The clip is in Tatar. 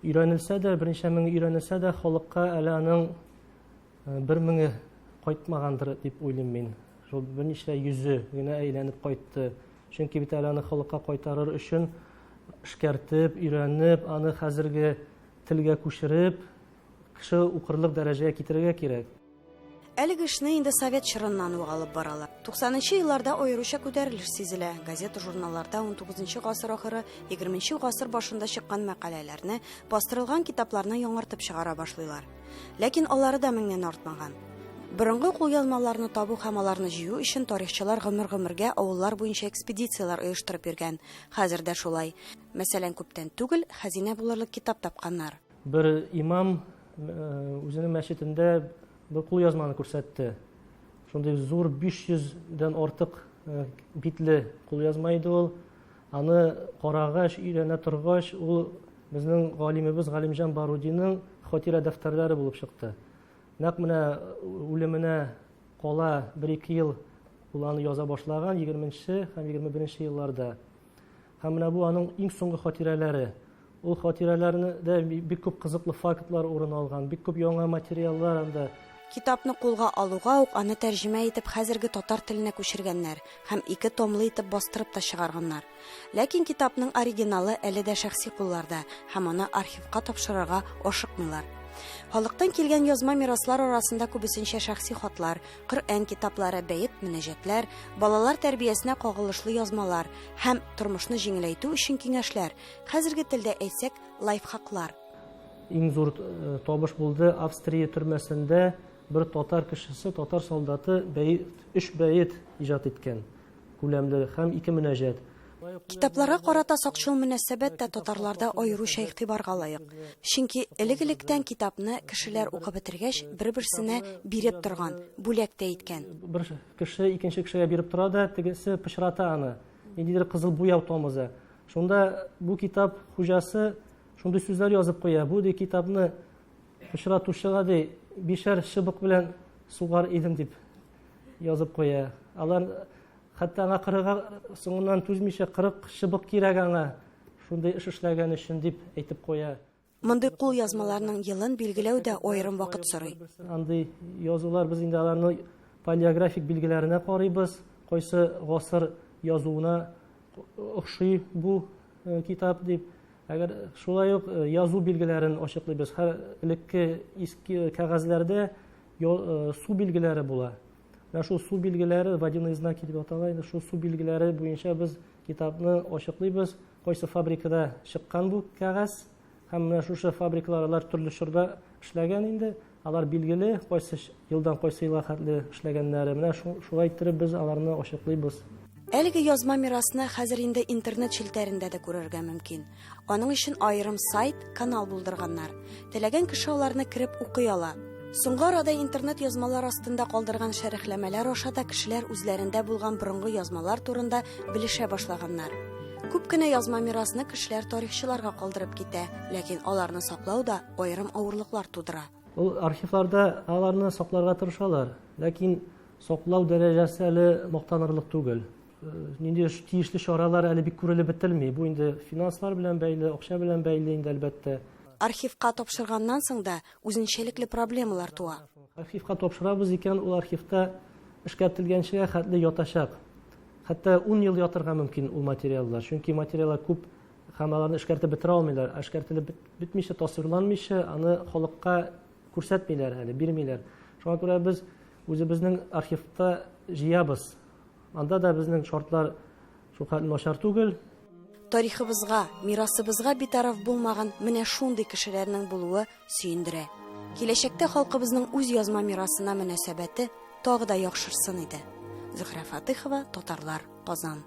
Өйрәнелсә дә, берничә меңе өйрәнелсә дә, халыкка әле аның э, бер меңе кайтмагандыр дип уйлыйм мин. Шул берничә йөзе генә әйләнеп кайтты. Чөнки бит әле аны халыкка кайтарыр өчен эшкәртеп, өйрәнеп, аны хәзерге телгә күчереп, кеше укырлык дәрәҗәгә китерергә кирәк. Әлеге эшне инде совет чорыннан ук алып баралар. 90 нчы елларда аеруча күтәрелеш сизелә. Газета-журналларда 19 нчы гасыр ахыры, 20 нче гасыр башында чыккан мәкаләләрне, бастырылган китапларны яңартып чыгара башлыйлар. Ләкин алары да меңнән артмаган. Борынгы кулъязмаларны табу һәм аларны җыю өчен тарихчылар гомер-гомергә авыллар буенча экспедицияләр оештырып йөргән. Хәзер дә шулай. Мәсәлән, күптән түгел хәзинә булырлык китап тапканнар. Бер имам үзенең мәчетендә бер кулъязманы күрсәтте. Шундый зур 500 дән артык битле кулъязма иде ул. Аны карагач, өйрәнә торгач, ул безнең галимебез Галимҗан Барудиның хатирә дәфтәрләре булып чыкты. Нәкъ менә үлеменә кала бер-ике ел ул аны яза башлаган, 20 һәм 21 елларда. Һәм менә бу аның иң соңгы хатирәләре. Ул хатирәләрне дә бик күп кызыклы фактлар урын алган, бик күп яңа материаллар анда. Китапны кулга алуга ук аны тәрҗемә итеп хәзерге татар теленә күчергәннәр һәм ике томлы итеп бастырып та чыгарганнар. Ләкин китапның оригиналы әле дә шәхси кулларда һәм аны архивка тапшырырга ашыкмыйлар. Халыктан килгән язма мираслар арасында күбесенчә шәхси хатлар, Коръән китаплары, бәет-мөнәҗәтләр, балалар тәрбиясенә кагылышлы язмалар һәм тормышны җиңеләйтү өчен киңәшләр, хәзерге телдә әйтсәк, лайфхаклар. Иң зур э, табыш булды Австрия төрмәсендә бер татар кешесе, татар солдаты бәет, өч бәет иҗат иткән күләмле һәм ике мөнәҗәт. Китапларга карата сакчыл мөнәсәбәт тә татарларда аеруча игътибарга лаек. Чөнки элек-электән китапны кешеләр укып бетергәч, бер-берсенә биреп торган, бүләк тә иткән. Бер кеше икенче кешегә биреп тора да, тегесе пычрата аны. Ниндидер кызыл буяу тамыза. Шунда бу китап хуҗасы шундый сүзләр язып куя. Бу ди китапны пычратучыга ди бишәр чыбык белән сугар идем дип язып куя. Алар Хәтта аңа кырыга соңыннан түзмичә 40 чыбык кирәк аңа шундый эш эшләгән өчен дип әйтеп куя. Мондый кул язмаларның елын билгеләү дә аерым вакыт сорый. Андый язулар без инде аларны палеографик билгеләренә карыйбыз, кайсы гасыр язуына охшый бу э, китап дип. Әгәр шулай ук э, язу билгеләрен ачыклыйбыз. Һәр элекке иске кәгазьләрдә э, су билгеләре була. Менә шул су билгеләре, водяные знаки дип атала инде, шул су билгеләре буенча без китапны ачыклыйбыз, кайсы фабрикада чыккан бу кәгазь һәм менә шушы фабрикалар алар төрле чорда эшләгән инде, алар билгеле, кайсы елдан кайсы елга хәтле эшләгәннәре. Менә шулай иттереп без аларны ачыклыйбыз. Әлеге язма мирасны хәзер инде интернет челтәрендә дә күрергә мөмкин. Аның өчен аерым сайт, канал булдырганнар. Теләгән кеше аларны кереп укый ала. Соңгы арада интернет язмалар астында калдырган шәрехләмәләр аша да кешеләр үзләрендә булган борынгы язмалар турында белешә башлаганнар. Күп кенә язма мирасны кешеләр тарихчыларга калдырып китә, ләкин аларны саклау да аерым авырлыклар тудыра. Ул архивларда аларны сакларга тырышалар, ләкин саклау дәрәҗәсе әле мактанырлык түгел. Нинди тиешле чаралар әле бик күрелеп бетелми. Бу инде финанслар белән бәйле, акча белән бәйле инде, әлбәттә. Архивка тапшырганнан соң да үзенчәлекле проблемалар туа. Архивка тапшырабыз икән, ул архивта эшкәртелгәнчегә хәтле ятачак. Хәтта 10 ел ятырга мөмкин ул материаллар. Чөнки материаллар күп һәм аларны эшкәртеп бетерә алмыйлар. Эшкәртелеп бетмичә, тасвирланмыйча, аны халыкка күрсәтмиләр әле, бирмиләр. Шуңа күрә без үзебезнең архивта җыябыз. Анда да безнең шартлар шулкадәр начар түгел. Тарихыбызга, мирасыбызга битараф булмаган менә шундый кешеләрнең булуы сөендерә. Киләчәктә халкыбызның үз язма мирасына мөнәсәбәте тагы да яхшырсын иде. Зөһрә Фатыйхова, Татарлар, Казан.